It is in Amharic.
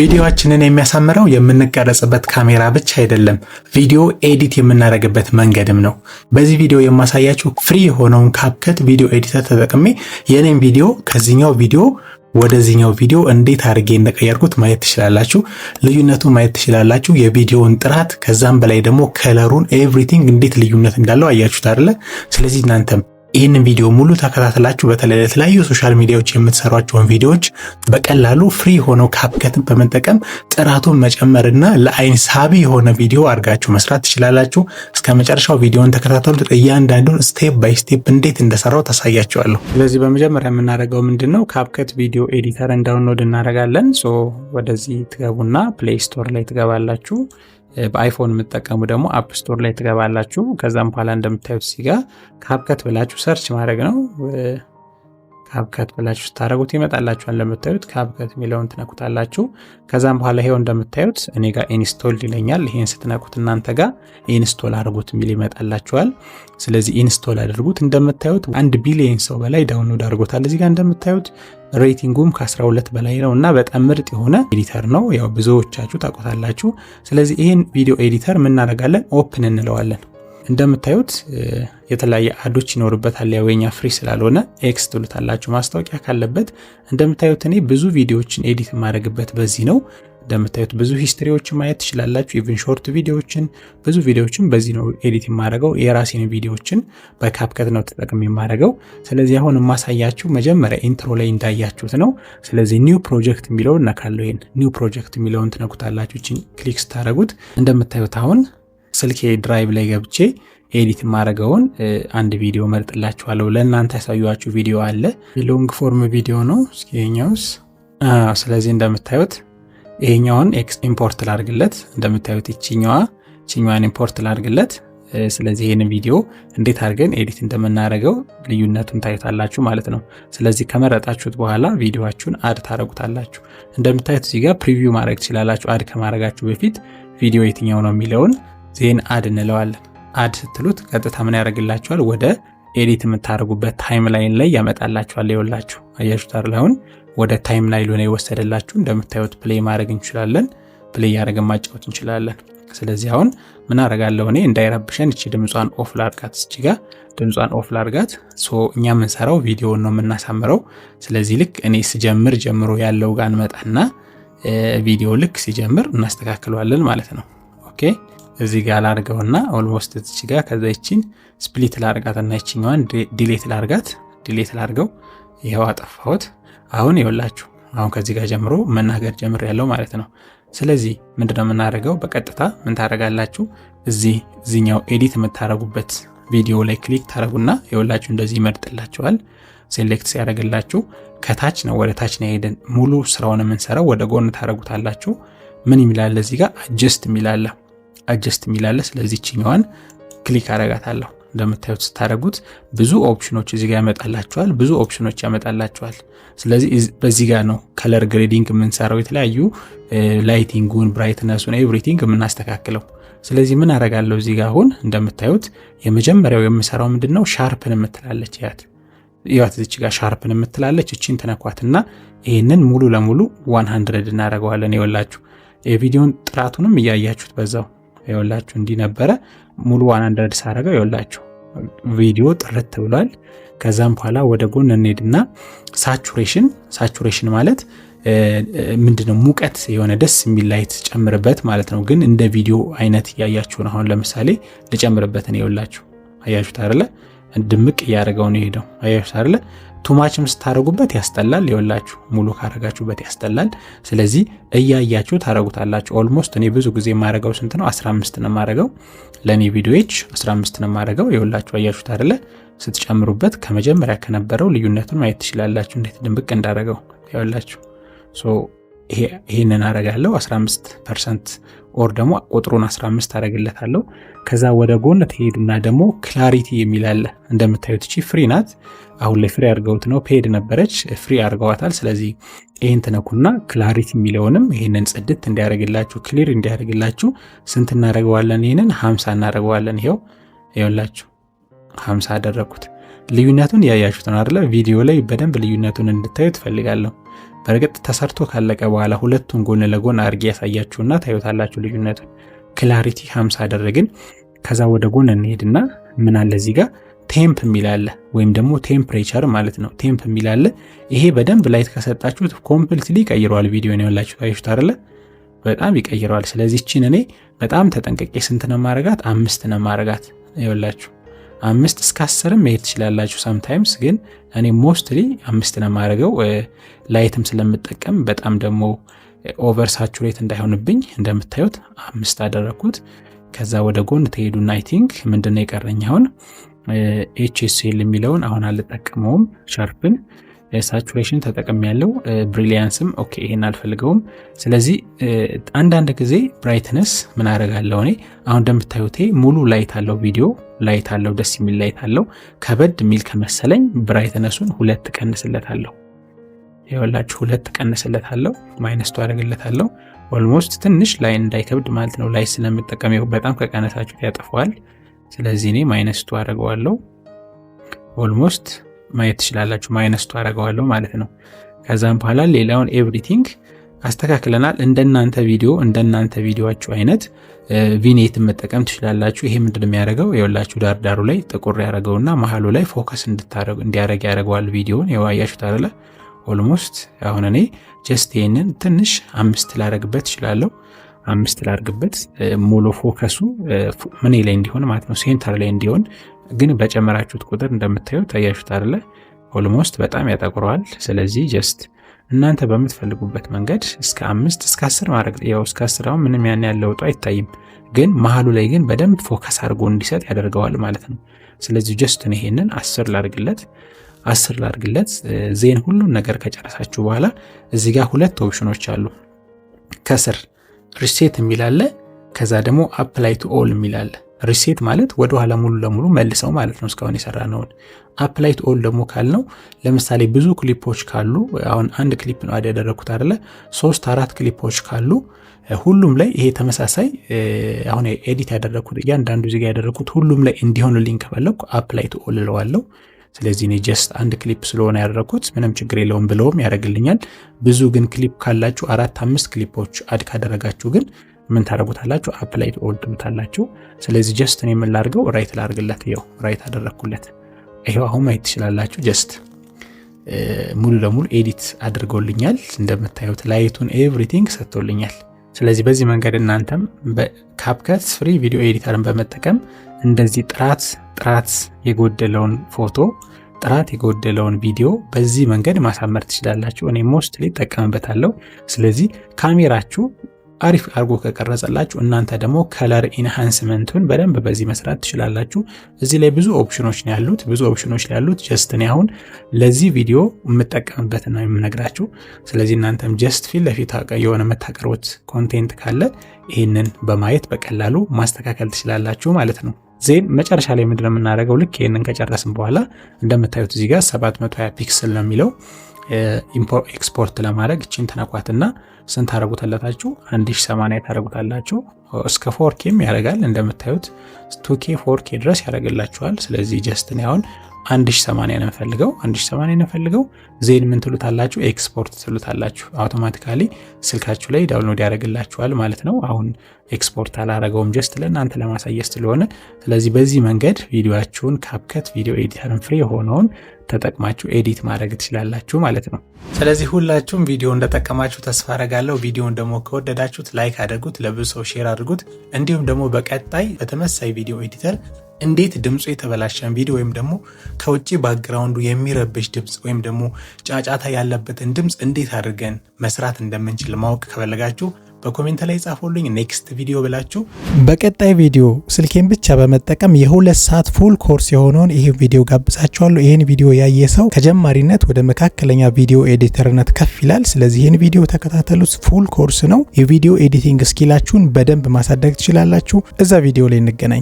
ቪዲዮአችንን የሚያሳምረው የምንቀረጽበት ካሜራ ብቻ አይደለም፣ ቪዲዮ edit የምናደርግበት መንገድም ነው። በዚህ ቪዲዮ የማሳያችሁ free የሆነውን CapCut video editor ተጠቅሜ የኔን ቪዲዮ ከዚህኛው ቪዲዮ ወደዚህኛው ቪዲዮ እንዴት አድርጌ እንደቀየርኩት ማየት ትችላላችሁ። ልዩነቱን ማየት ትችላላችሁ። የቪዲዮውን ጥራት፣ ከዛም በላይ ደግሞ color ኡን፣ everything እንዴት ልዩነት እንዳለው አያችሁት አይደለ? ስለዚህ እናንተም ይህንን ቪዲዮ ሙሉ ተከታትላችሁ በተለይ ለተለያዩ social media ዎች የምትሰሯቸውን ቪዲዮዎች በቀላሉ free የሆነው CapCut ን በመጠቀም ጥራቱን መጨመርና ለአይን ሳቢ የሆነ ቪዲዮ አድርጋችሁ መስራት ትችላላችሁ። እስከ መጨረሻው ቪዲዮን ተከታተሉት። እያንዳንዱን step by step እንዴት እንደሰራው ታሳያችኋለሁ። ስለዚህ በመጀመሪያ የምናደርገው ምንድን ነው? CapCut video editor ን download እናደርጋለን። So ወደዚህ ትገቡና Play Store ላይ ትገባላችሁ። በ iPhone የምትጠቀሙ ደግሞ App Store ላይ ትገባላችሁ። ከዛም በኋላ እንደምታዩት እዚህ ጋር CapCut ብላችሁ search ማድረግ ነው። CapCut ብላችሁ ስታደረጉት ይመጣላችኋል። እንደምታዩት CapCut የሚለውን ትነኩታላችሁ። ከዛም በኋላ ይሄው እንደምታዩት እኔ ጋር install ይለኛል። ይሄን ስትነኩት እናንተ ጋር install አድርጉት የሚል ይመጣላችኋል። ስለዚህ install አድርጉት። እንደምታዩት 1 ቢሊየን ሰው በላይ download አድርጎታል። እዚህ ጋር እንደምታዩት rating ኡም ከ12 በላይ ነው እና በጣም ምርጥ የሆነ editor ነው። ያው ብዙዎቻችሁ ታውቁታላችሁ። ስለዚህ ይህን video editor ምን እናደርጋለን? Open እንለዋለን። እንደምታዩት የተለያየ ad ኦች ይኖርበታል። ያው የኛ free ስላልሆነ X ትሉታላችሁ ማስታወቂያ ካለበት። እንደምታዩት እኔ ብዙ ቪዲዮዎችን edit የማደርግበት በዚህ ነው። እንደምታዩት ብዙ history ዎችን ማየት ትችላላችሁ። Even short ቪዲዮዎችን፣ ብዙ ቪዲዮዎችን በዚህ ነው edit የማደርገው። የራሴን ቪዲዮዎችን በ CapCut ነው ተጠቅሜ የማደርገው። ስለዚህ አሁን የማሳያችሁ መጀመሪያ intro ላይ እንዳያችሁት ነው። ስለዚህ new project የሚለውን እነካለሁ። ይሄን new project የሚለውን ትነኩታላችሁ። ይችን click ስታደርጉት እንደምታዩት አሁን ስልኬ drive ላይ ገብቼ edit የማደርገውን አንድ ቪዲዮ መርጥላችኋለሁ። ለእናንተ ያሳዩችሁ ቪዲዮ አለ። Long form ቪዲዮ ነው። እስኪ ይሄኛውስ? ስለዚህ እንደምታዩት ይሄኛውን import ላርግለት። እንደምታዩት ይችኛዋን import ላርግለት። ስለዚህ ይህን ቪዲዮ እንዴት አድርገን edit እንደምናደርገው ልዩነቱን ታዩታላችሁ ማለት ነው። ስለዚህ ከመረጣችሁት በኋላ ቪዲዮአችሁን add ታደርጉታላችሁ። እንደምታዩት እዚህ ጋር preview ማድረግ ትችላላችሁ። Add ከማድረጋችሁ በፊት ቪዲዮ የትኛው ነው የሚለውን፣ then add እንለዋለን። Add ስትሉት ቀጥታ ምን ያደርግላችኋል? ወደ edit የምታደርጉበት timeline ላይ ያመጣላችኋል። ይኸውላችሁ፣ አያችሁት አይደል? አሁን ወደ timeline ኡ ነው የወሰደላችሁ። እንደምታዩት play ማድረግ እንችላለን። Play እያደረግን ማጫወት እንችላለን። ስለዚህ አሁን ምን አደርጋለሁ፣ እኔ እንዳይረብሸን እቺ ድምጿን off ላርጋት። እቺ ጋ ድምጿን off ላርጋት። So እኛ የምንሰራው ቪዲዮውን ነው የምናሳምረው። ስለዚህ ልክ እኔ ስጀምር ጀምሮ ያለው ጋር እንመጣና ቪዲዮ ልክ ሲጀምር እናስተካክለዋለን ማለት ነው። Okay፣ እዚህ ጋር ላርገውና almost እዚች ጋር፣ ከዛ ይቺን split ላርጋትና ይችኛዋን delete ላርጋት፣ delete ላርገው። ይኸው አጠፋሁት። አሁን ይኸውላችሁ አሁን ከዚህ ጋር ጀምሮ መናገር ጀምር ያለው ማለት ነው። ስለዚህ ምንድነው የምናደርገው? በቀጥታ ምን ታደርጋላችሁ? እዚህ እዚኛው edit የምታደርጉበት ቪዲዮ ላይ click ታደርጉና ይኸውላችሁ እንደዚህ ይመርጥላችኋል። Select ሲያደርግላችሁ ከታች ነው ወደ ታች ነው ሄደን ሙሉ ስራውን የምንሰራው፣ ወደ ጎን ታደርጉታላችሁ። ምን የሚላለ እዚህ ጋር? Adjust የሚላለ፣ adjust የሚላለ። ስለዚህ ይችኛዋን click አረጋታለሁ። እንደምታዩት ስታደርጉት ብዙ option ኖች እዚህ ጋር ያመጣላችኋል። ብዙ option ኖች ያመጣላችኋል። ስለዚህ በዚህ ጋር ነው color grading የምንሰራው፣ የተለያዩ lighting ኡን፣ brightness ኡን፣ everything የምናስተካክለው። ስለዚህ ምን አረጋለሁ፣ እዚህ ጋር አሁን እንደምታዩት የመጀመሪያው የምሰራው ምንድን ነው? Sharpen የምትላለች ያት ይዋት፣ እዚች ጋር sharpen የምትላለች፣ እቺን ትነኳትና ይህንን ሙሉ ለሙሉ 100 እናደርገዋለን። ይኸውላችሁ የቪዲዮን ጥራቱንም እያያችሁት በዛው፣ ይኸውላችሁ እንዲህ ነበረ። ሙሉ 100 ሳረገው ይኸውላችሁ ቪዲዮ ጥርት ብሏል። ከዛም በኋላ ወደ ጎን እንሄድና saturation፣ saturation ማለት ምንድነው? ሙቀት የሆነ ደስ የሚል light ጨምርበት ማለት ነው። ግን እንደ ቪዲዮ አይነት እያያችሁ ነው። አሁን ለምሳሌ ልጨምርበት ነው። ይኸውላችሁ፣ አያችሁት አይደለ? ድምቅ እያደረገው ነው የሄደው። አያችሁት አይደለ? Too much ም ስታደርጉበት ያስጠላል። ይኸውላችሁ ሙሉ ካረጋችሁበት ያስጠላል። ስለዚህ እያያችሁ ታረጉታላችሁ። Almost እኔ ብዙ ጊዜ የማደርገው ስንት ነው? 15 ነው የማደርገው። ለእኔ ቪዲዮዎች 15 ነው የማደርገው። ይኸውላችሁ፣ አያችሁት አይደለ? ስትጨምሩበት ከመጀመሪያ ከነበረው ልዩነቱን ማየት ትችላላችሁ፣ እንዴት ድምቅ እንዳደረገው ይኸውላችሁ። ይሄንን አረጋለሁ 15% or ደግሞ ቁጥሩን 15 አረግለታለሁ። ከዛ ወደ ጎን ትሄዱና ደግሞ clarity የሚል አለ። እንደምታዩት እቺ free ናት። አሁን ላይ free አድርገውት ነው፣ paid ነበረች፣ free አድርገዋታል። ስለዚህ ይህን ትነኩና clarity የሚለውንም ይህንን ጽድት እንዲያደርግላችሁ፣ clear እንዲያደርግላችሁ ስንት እናደርገዋለን? ይህንን 50 እናደርገዋለን። ይኸው ይኸውላችሁ 50 አደረግኩት። ልዩነቱን ያያችሁት ነው አይደለ? ቪዲዮ ላይ በደንብ ልዩነቱን እንድታዩ ትፈልጋለሁ። በእርግጥ ተሰርቶ ካለቀ በኋላ ሁለቱን ጎን ለጎን አድርጌ ያሳያችሁና ታዩታላችሁ ልዩነቱን። Clarity 50 አደረግን። ከዛ ወደ ጎን እንሄድና ምን አለ እዚህ ጋር? Temp የሚል አለ፣ ወይም ደግሞ temperature ማለት ነው። Temp የሚል አለ። ይሄ በደንብ light ከሰጣችሁት completely ይቀይረዋል። ቪዲዮን ያላችሁ ታዩት አይደለ? በጣም ይቀይረዋል። ስለዚህ እቺን እኔ በጣም ተጠንቅቄ ስንት ነው ማረጋት? 5 ነው ማረጋት። ይኸውላችሁ 5 እስከ 10ም መሄድ ትችላላችሁ። Sometimes ግን እኔ mostly 5 ነው የማደርገው፣ light ም ስለምጠቀም በጣም ደግሞ over saturate እንዳይሆንብኝ እንደምታዩት 5 አደረግኩት። ከዛ ወደ ጎን ትሄዱና I think ምንድነው የቀረኝ አሁን? HSL የሚለውን አሁን አልጠቀመውም። Sharpen፣ saturation ተጠቅሜያለው፣ brilliance ም okay፣ ይሄን አልፈልገውም። ስለዚህ አንዳንድ ጊዜ brightness ምን አደርጋለሁ እኔ? አሁን እንደምታዩት ሙሉ light አለው፣ ቪዲዮ light አለው፣ ደስ የሚል light አለው። ከበድ የሚል ከመሰለኝ brightness ኡን 2 ቀንስለታለሁ። ይኸውላችሁ 2 ቀንስለታለሁ፣ -2 አደርግለታለሁ። Almost ትንሽ ላይን እንዳይከብድ ማለት ነው። Light ስለምጠቀም በጣም ከቀነሳችሁት ያጠፈዋል። ስለዚህ እኔ -2 አደርገዋለሁ። Almost ማየት ትችላላችሁ። -2 አደርገዋለሁ ማለት ነው። ከዛም በኋላ ሌላውን everything አስተካክለናል። እንደናንተ ቪዲዮአችሁ አይነት vignette ን መጠቀም ትችላላችሁ። ይሄ ምንድን የሚያደርገው? የወላችሁ ዳር ዳሩ ላይ ጥቁር ያደረገውና መሀሉ ላይ focus እንዲያደርግ ያደርገዋል ቪዲዮን። የዋያችሁት አይደለ? Almost አሁን እኔ just ይሄንን ትንሽ 5 ላረግበት እችላለሁ። 5 ላርግበት፣ ሙሉ focus ኡ ምን ላይ እንዲሆን ማለት ነው፣ center ላይ እንዲሆን። ግን በጨመራችሁት ቁጥር እንደምታዩት ታያችሁት አይደለ? Almost በጣም ያጠቁረዋል። ስለዚህ just እናንተ በምትፈልጉበት መንገድ እስከ 5 እስከ 10 ማድረግ፣ ያው እስከ 10 አሁን ምንም ያን ያለ ለውጡ አይታይም፣ ግን መሀሉ ላይ ግን በደንብ focus አድርጎ እንዲሰጥ ያደርገዋል ማለት ነው። ስለዚህ just ይሄንን 10 ላርግለት፣ 10 ላርግለት። Then ሁሉን ነገር ከጨረሳችሁ በኋላ እዚህ ጋር ሁለት ኦፕሽኖች አሉ። ከስር reset የሚል አለ፣ ከዛ ደግሞ apply to all የሚል አለ። Reset ማለት ወደኋላ ሙሉ ለሙሉ መልሰው ማለት ነው እስካሁን የሰራነውን። Apply to all ደግሞ ካልነው ለምሳሌ ብዙ ክሊፖች ካሉ፣ አሁን አንድ ክሊፕ ነው add ያደረግኩት አይደለ? ሶስት አራት ክሊፖች ካሉ ሁሉም ላይ ይሄ ተመሳሳይ አሁን edit ያደረግኩት፣ እያንዳንዱ እዚጋ ያደረግኩት ሁሉም ላይ እንዲሆንልኝ ከፈለግኩ apply to all እለዋለሁ። ስለዚህ እኔ just አንድ ክሊፕ ስለሆነ ያደረግኩት ምንም ችግር የለውም ብለውም ያደርግልኛል። ብዙ ግን ክሊፕ ካላችሁ፣ አራት አምስት clip ኦች add ካደረጋችሁ ግን ምን ታደርጉታላችሁ? Apply to all ትሉታላችሁ። ስለዚህ just እኔ ምን ላድርገው? Right ላድርግለት። ይኸው right አደረግኩለት። ይኸው አሁን ማየት ትችላላችሁ። Just ሙሉ ለሙሉ edit አድርጎልኛል። እንደምታዩት light ኡን everything ሰጥቶልኛል። ስለዚህ በዚህ መንገድ እናንተም በ CapCut free video editor ን በመጠቀም እንደዚህ ጥራት የጎደለውን ፎቶ፣ ጥራት የጎደለውን ቪዲዮ በዚህ መንገድ ማሳመር ትችላላችሁ። እኔ mostly እጠቀምበታለሁ። ስለዚህ ካሜራችሁ አሪፍ አድርጎ ከቀረጸላችሁ እናንተ ደግሞ color enhancement ኡን በደንብ በዚህ መስራት ትችላላችሁ። እዚህ ላይ ብዙ ኦፕሽኖች ነው ያሉት፣ ብዙ ኦፕሽኖች ነው ያሉት። Just እኔ አሁን ለዚህ ቪዲዮ የምጠቀምበት ነው የምነግራችሁ። ስለዚህ እናንተም just ፊት ለፊት የሆነ የምታቀርቡት content ካለ ይህንን በማየት በቀላሉ ማስተካከል ትችላላችሁ ማለት ነው። Then መጨረሻ ላይ ምንድነው የምናደርገው? ልክ ይህንን ከጨረስን በኋላ እንደምታዩት እዚህ ጋር 720 pixel ነው የሚለው። ኤክስፖርት ለማድረግ እችን ትነኳትና ስንት ታደረጉታላችሁ? 1080 ታደረጉታላችሁ። እስከ 4K ም ያደርጋል። እንደምታዩት 2K፣ 4K ድረስ ያደርግላችኋል። ስለዚህ just እኔ አሁን 1080 ነው የምፈልገው፣ 1080 ነው የምፈልገው። Then ምን ትሉታላችሁ? ኤክስፖርት ትሉታላችሁ። Automatically ስልካችሁ ላይ download ያደርግላችኋል ማለት ነው። አሁን ኤክስፖርት አላረገውም፣ just ለእናንተ ለማሳየት ስለሆነ። ስለዚህ በዚህ መንገድ ቪዲዮአችሁን CapCut video editor ን free የሆነውን ተጠቅማችሁ edit ማድረግ ትችላላችሁ ማለት ነው። ስለዚህ ሁላችሁም ቪዲዮ እንደጠቀማችሁ ተስፋ አረጋለሁ። ቪዲዮን ደግሞ ከወደዳችሁት like አድርጉት፣ ለብዙ ሰው share አድርጉት። እንዲሁም ደግሞ በቀጣይ በተመሳሳይ video editor እንዴት ድምፁ የተበላሸን ቪዲዮ ወይም ደግሞ ከውጭ background ኡ የሚረብሽ ድምፅ ወይም ደግሞ ጫጫታ ያለበትን ድምፅ እንዴት አድርገን መስራት እንደምንችል ማወቅ ከፈለጋችሁ በ comment ላይ ጻፉልኝ። Next video ብላችሁ። በቀጣይ ቪዲዮ ስልኬን ብቻ በመጠቀም የ2 ሰዓት full course የሆነውን ይህ ቪዲዮ ጋብዛችኋለሁ። ይህን ቪዲዮ ያየ ሰው ከጀማሪነት ወደ መካከለኛ video editor ነት ከፍ ይላል። ስለዚህ ይህን ቪዲዮ ተከታተሉት። Full course ነው። የ video editing skill ኣችሁን በደንብ ማሳደግ ትችላላችሁ። እዛ ቪዲዮ ላይ እንገናኝ።